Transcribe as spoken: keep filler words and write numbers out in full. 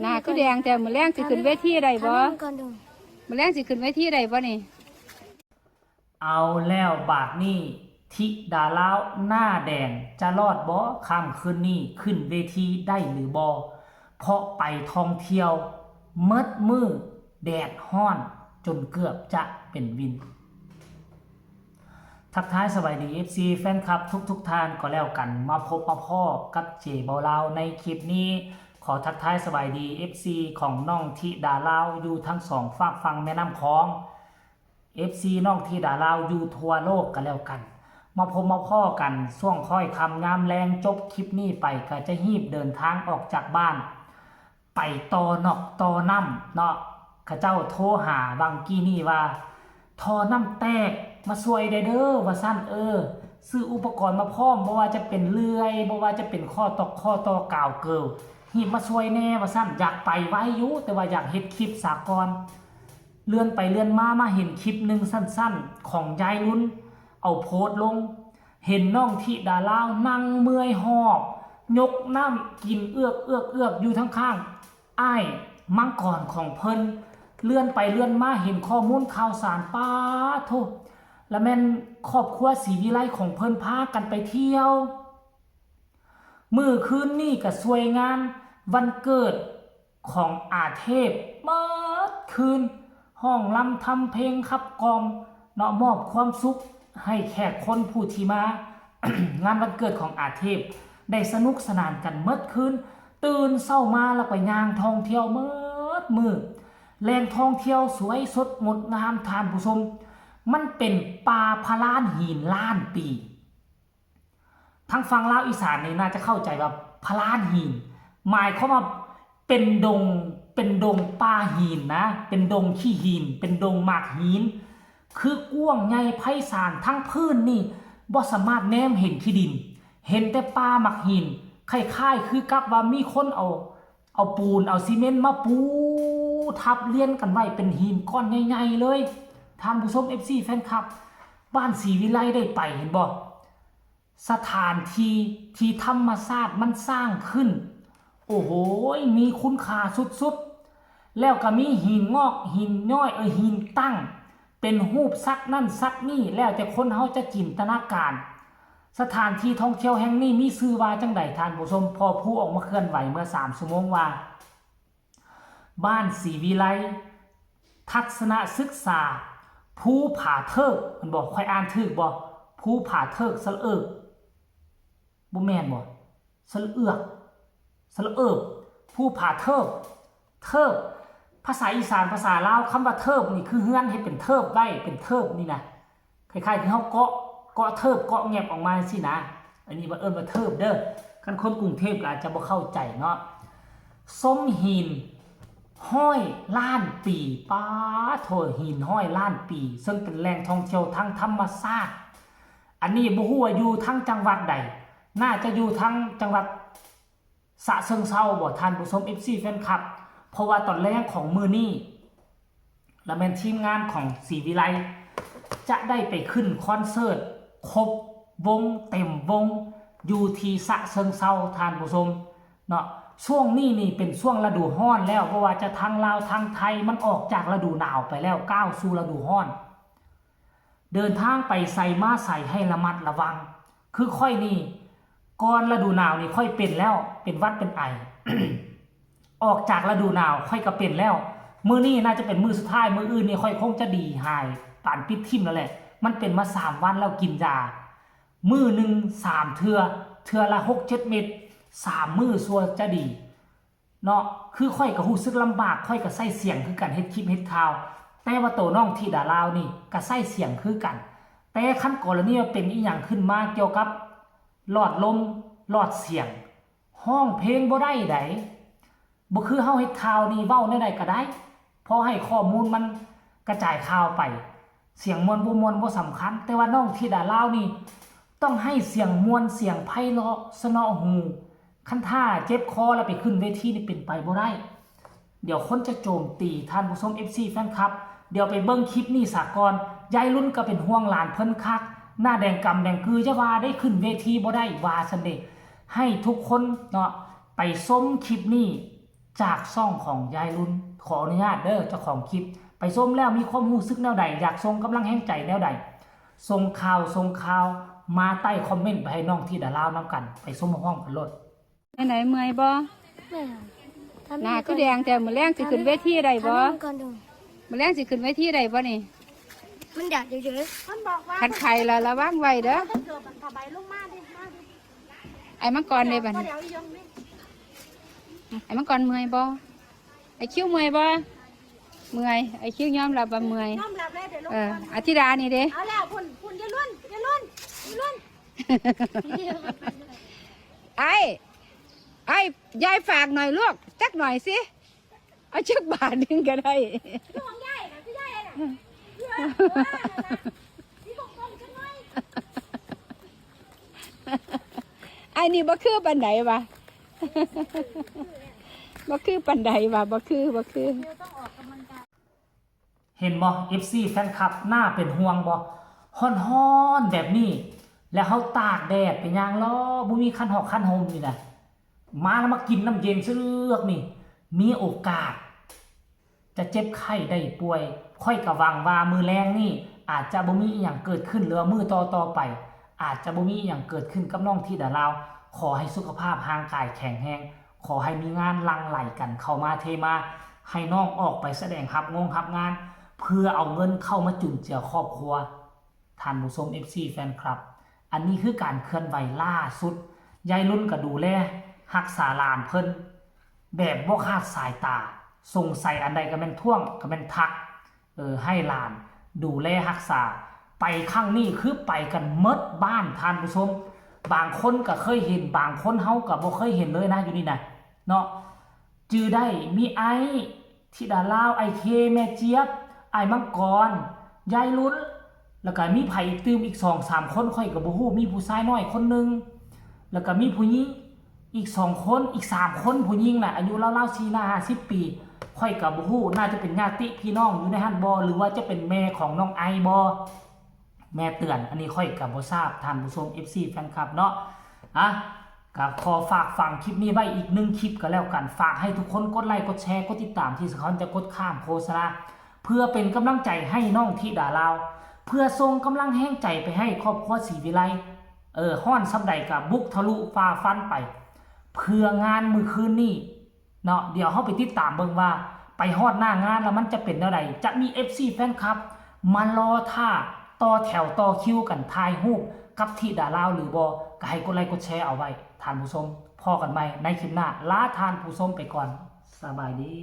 หน้าคือแดงแต่มื้อแลงสิขึ้นเวทีได้บ่ มื้อแลงสิขึ้นเวทีได้บ่นี่ เอาแล้วบาดนี้ ธิดาลาวหน้าแดงจะรอดบ่ ค่ำคืนนี้ขึ้นเวทีได้หรือบ่ เพราะไปท่องเที่ยวเมิดมื้อ แดดฮ้อนจนเกือบจะเป็นวิน ทักทายสบายดี เอฟซี แฟนคลับทุกๆท่านก็แล้วกัน มาพบมาพ้อกับเจเบาลาวในคลิปนี้ ขอทักทายสบายดี เอฟซี ของน้องธิดาลาวอยู่ทั้งสองฟากฝั่งแม่น้ำคอง เอฟซี น้องธิดาลาวอยู่ทั่วโลกก็แล้วกัน มาพบมาพ้อกันช่วงค่อยค่ำยามแลง จบคลิปนี้ไปก็จะฮีบเดินทางออกจากบ้าน ไปต่อนอกต่อน้ำเนาะ เขาเจ้าโทรหาวังกี้นี่ว่า ท่อน้ำแตกมาช่วยได้เด้อว่าซั่น เออ ซื้ออุปกรณ์มาพร้อม บ่ว่าจะเป็นเลื่อย บ่ว่าจะเป็นข้อตอกข้อต่อกาวเกลียว ฮีบมาช่วยแน่ว่าซั่น อยากไปไวอยู่ แต่ว่าอยากเฮ็ดคลิปสาก่อน เลื่อนไปเลื่อนมามาเห็นคลิปหนึ่งสั้นๆ ของยายรุ่น เอาโพสต์ลง เห็นน้องธิดาลาวนั่งเมื่อยหอบ ยกน้ำกินเอือกเอือกเอือกอยู่ทั้งข้าง อ้ายมังกรของเพิ่น เลื่อนไปเลื่อนมาเห็นข้อมูลข่าวสาร ป๊าดโธ่ ละแม่นครอบครัวศรีวิไลของเพิ่นพากันไปเที่ยว มื้อคืนนี้ก็ช่วยงานวันเกิดของอาเทพเมิดคืน ฮ้องรำทำเพลงขับกล่อมเนาะ มอบความสุขให้แขกคนผู้ที่มา งานวันเกิดของอาเทพ ได้สนุกสนานกันเมิดคืน ตื่นเช้ามาแล้วก็ย่างท่องเที่ยวเมิดมื้อ แหล่งท่องเที่ยวสวยสดงดงามท่านผู้ชม มันเป็นป่าพะลานหินล้านปี ทางฝั่งลาวอีสานนี่น่าจะเข้าใจว่าพะลานหิน หมายความว่าเป็นดง เป็นดงป่าหินนะ เป็นดงขี้หิน เป็นดงหมากหิน คือกว้างใหญ่ไพศาล ทั้งพื้นนี่บ่สามารถแนมเห็นขี้ดิน เห็นแต่ป่าหมากหิน คล้ายๆ คือกับว่ามีคนเอา เอาปูน เอาซีเมนต์มาปูทับเรียงกันไว้เป็นหินก้อนใหญ่ๆ เลย ท่านผู้ชม เอฟซี แฟนคลับ บ้านศรีวิไลได้ไปเห็นบ่ สถานที่ที่ธรรมชาติมันสร้างขึ้น โอ้โห มีคุณค่าสุดๆ แล้วก็มีหินงอก หินย้อย เออ หินตั้ง เป็นรูปสัตว์นั่นสัตว์นี่ แล้วแต่คนเฮาจะจินตนาการ สถานที่ท่องเที่ยวแห่งนี้มีชื่อว่าจั่งใดท่านผู้ชม พ่อผู้ออกมาเคลื่อนไหวเมื่อสามชั่วโมงว่า บ้านศรีวิไล ทัศนศึกษา ภูผาเทิก มันบอก ข้อยอ่านถูกบ่ ภูผาเทิก สระเอิก บ่แม่นบ่ สระเอือก สระเอิบ ภูผาเทิก เทิก ภาษาอีสาน ภาษาลาว คำว่าเทิกนี่คือเฮือนเฮ็ดเป็นเทิกไว้ เป็นเทิกนี่นะ คล้ายๆ คือเฮาเกาะ เกาะเทิก เกาะแงบออกมาจั่งซี้นะ อันนี้ว่าเอิ้นว่าเทิกเด้อ คันคนกรุงเทพฯก็อาจจะบ่เข้าใจเนาะ ชมหินห้อยล้านปี ป๊าดโธ่ หินห้อยล้านปี ซึ่งเป็นแหล่งท่องเที่ยวทางธรรมชาติ อันนี้บ่ฮู้ว่าอยู่ทางจังหวัดใด น่าจะอยู่ทางจังหวัดฉะเชิงเทราบ่ ท่านผู้ชม เอฟซี แฟนคลับ เพราะว่าตอนแลงของมื้อนี้ และแม่นทีมงานของศรีวิไล จะได้ไปขึ้นคอนเสิร์ตครบวงเต็มวง อยู่ที่ฉะเชิงเทรา ท่านผู้ชมเนาะ ช่วงนี้นี่เป็นช่วงฤดูร้อนแล้ว เพราะว่าจะทางลาวทางไทยมันออกจากฤดูหนาวไปแล้ว ก้าวสู่ฤดูร้อน เดินทางไปไสมาไสให้ระมัดระวัง คือข้อยนี่ ก่อนฤดูหนาวนี่ข้อยเป็นแล้ว เป็นหวัดเป็นไอ ออกจากฤดูหนาวข้อยก็เป็นแล้ว มื้อนี้น่าจะเป็นมื้อสุดท้าย มื้ออื่นนี่ข้อยคงจะดีหายปานปิดทิ่มแล้วแหละ มันเป็นมาสามวันแล้ว กินยา มื้อหนึ่งสามเทื่อ เทื่อละหกเจ็ดเม็ด สามมื้อซั่วจะดี เนาะ คือข้อยก็รู้สึกลำบาก ข้อยก็ใช้เสียงคือกัน เฮ็ดคลิปเฮ็ดข่าว แต่ว่าโตน้องธิดาลาวนี่ก็ใช้เสียงคือกัน แต่คันกรณีว่าเป็นอีหยังขึ้นมาเกี่ยวกับหลอดลม หลอดเสียง ร้องเพลงบ่ได้ได๋ บ่คือเฮาเฮ็ดข่าวนี่ เว้าแนวใดก็ได้ พอให้ข้อมูลมันกระจายข่าวไป เสียงม่วนบ่ม่วนบ่สำคัญ แต่ว่าน้องธิดาลาวนี่ ต้องให้เสียงม่วนเสียงไพเราะสนอหู คันถ้าเจ็บคอแล้วไปขึ้นเวทีนี่เป็นไปบ่ได้ เดี๋ยวคนจะโจมตี ท่านผู้ชม เอฟซี แฟนคลับ เดี๋ยวไปเบิ่งคลิปนี้ซะก่อน ยายรุ่นก็เป็นห่วงหลานเพิ่นคัก หน้าแดงกำแดงกือ อย่าว่าได้ขึ้นเวทีบ่ได้ ว่าซั่นเด้ ให้ทุกคนเนาะ ไปชมคลิปนี้ จากช่องของยายลุน ขออนุญาตเด้อเจ้าของคลิป ไปชมแล้วมีความรู้สึกแนวใด อยากส่งกำลังแฮงใจแนวใด ส่งข่าวส่งข่าวมาใต้คอมเมนต์ไปให้น้องธิดาลาวน้ำกัน ไปชมพร้อมกันโลด ไหนๆเมื่อยบ่ แม่น หน้าคือแดงแต่มื้อแลงสิขึ้นเวทีได้บ่ ถามมันก่อนดู มื้อแลงสิขึ้นเวทีได้บ่นี่ มันอยากเฉย มันบอกว่า คันไข้ละระวังไว้เด้อ ถ้าเกิดมันสบายลงมาดิมาดิ ไอ้มังกรเด้บัด ก็ นี้ เดี๋ยวอียงนี่ ไอ้มังกรเมื่อยบ่ ไอ้คิวเมื่อยบ่ เมื่อย ไอ้คิวยอมรับว่าเมื่อย น้อมรับเลยเดี๋ยวลง เออ ก่อน อาทิดานี่เด้ เอาแล้วคุณคุณยายล้วนยายล้วนยายล้วน ไอ้ ไอ้ ยายฝากหน่อยลูก จักหน่อยสิ เอาจักบาทหนึ่งก็ได้ ของยายนะคือยายน่ะนี่ของต้นขึ้นไว้ ไอ้นี่บ่คือปานใดวะ บ่คือปานใดวะ บ่คือ บ่คือ เห็นบ่ เอฟซี แฟนคลับ น่าเป็นห่วงบ่ ฮ้อนๆแบบนี้ แล้วเฮาตากแดดไปย่างเลาะบ่มีคันหอกคันห่มนี่นะ มาแล้วมากินน้ำเย็นเสือกนี่ มีโอกาส จะเจ็บไข้ได้ป่วย ข้อยก็หวังว่ามื้อแลงนี่อาจจะบ่มีอีหยังเกิดขึ้น หรือว่ามื้อต่อๆไป อาจจะบ่มีอีหยังเกิดขึ้นกับน้องธิดาลาว ขอให้สุขภาพร่างกายแข็งแรง ขอให้มีงานหลั่งไหลกันเข้ามาเทมา ให้น้องออกไปแสดงรับงงรับงาน เพื่อเอาเงินเข้ามาจุนเจือครอบครัว ท่านผู้ชม เอฟซี แฟนคลับ อันนี้คือการเคลื่อนไหวล่าสุด ยายลุนก็ดูแลรักษาหลานเพิ่น แบบบ่ขาดสายตา สงสัยอันใดก็แม่นท่วงก็แม่นทัก เออ ให้หลานดูแลรักษา ไปครั้งนี้คือไปกันหมดบ้านท่านผู้ชม บางคนก็เคยเห็น บางคนเฮาก็บ่เคยเห็นเลยนะ อยู่นี่นะ เนาะ จื่อได้ มีไอ้ ธิดาลาว ไอ้เค แม่เจี๊ยบ ไอ้มังกร ยายลุน แล้วก็มีไผอีกตื่มอีกสองสามคน ข้อยก็บ่ฮู้ มีผู้ชายน้อยคนหนึ่ง แล้วก็มีผู้หญิงอีกสองคน อีกสามคน ผู้หญิงน่ะ อายุราวๆสี่ห้าสิบปี ข้อยก็บ่ฮู้ น่าจะเป็นญาติพี่น้องอยู่ในหั่นบ่ หรือว่าจะเป็นแม่ของน้องไอบ่ แม่เตือน อันนี้ข้อยก็บ่ทราบ ท่านผู้ชม เอฟซี แฟนคลับเนาะ อ่ะ ก็ขอฝากฝังคลิปนี้ไว้อีกหนึ่งคลิปก็แล้วกัน ฝากให้ทุกคนกดไลค์ กดแชร์ กดติดตาม ที่สำคัญจะกดข้ามโฆษณา เพื่อเป็นกำลังใจให้น้องธิดาลาว เพื่อส่งกำลังแฮงใจไปให้ครอบครัวศรีวิไล เออ ฮ้อนส่ำใดก็บุกทะลุฝ่าฟันไป เพื่องานมื้อคืนนี้ เนาะ เดี๋ยวเฮาไปติดตามเบิ่งว่า ไปฮอดหน้างานแล้วมันจะเป็นแนวใด จะมี เอฟซี แฟนคลับ มารอท่าต่อแถวต่อคิวกันถ่ายรูปกับธิดาลาวหรือบ่ ก็ให้กดไลค์กดแชร์เอาไว้ ท่านผู้ชม พ้อกันใหม่ในคลิปหน้า ลาท่านผู้ชมไปก่อน สบายดี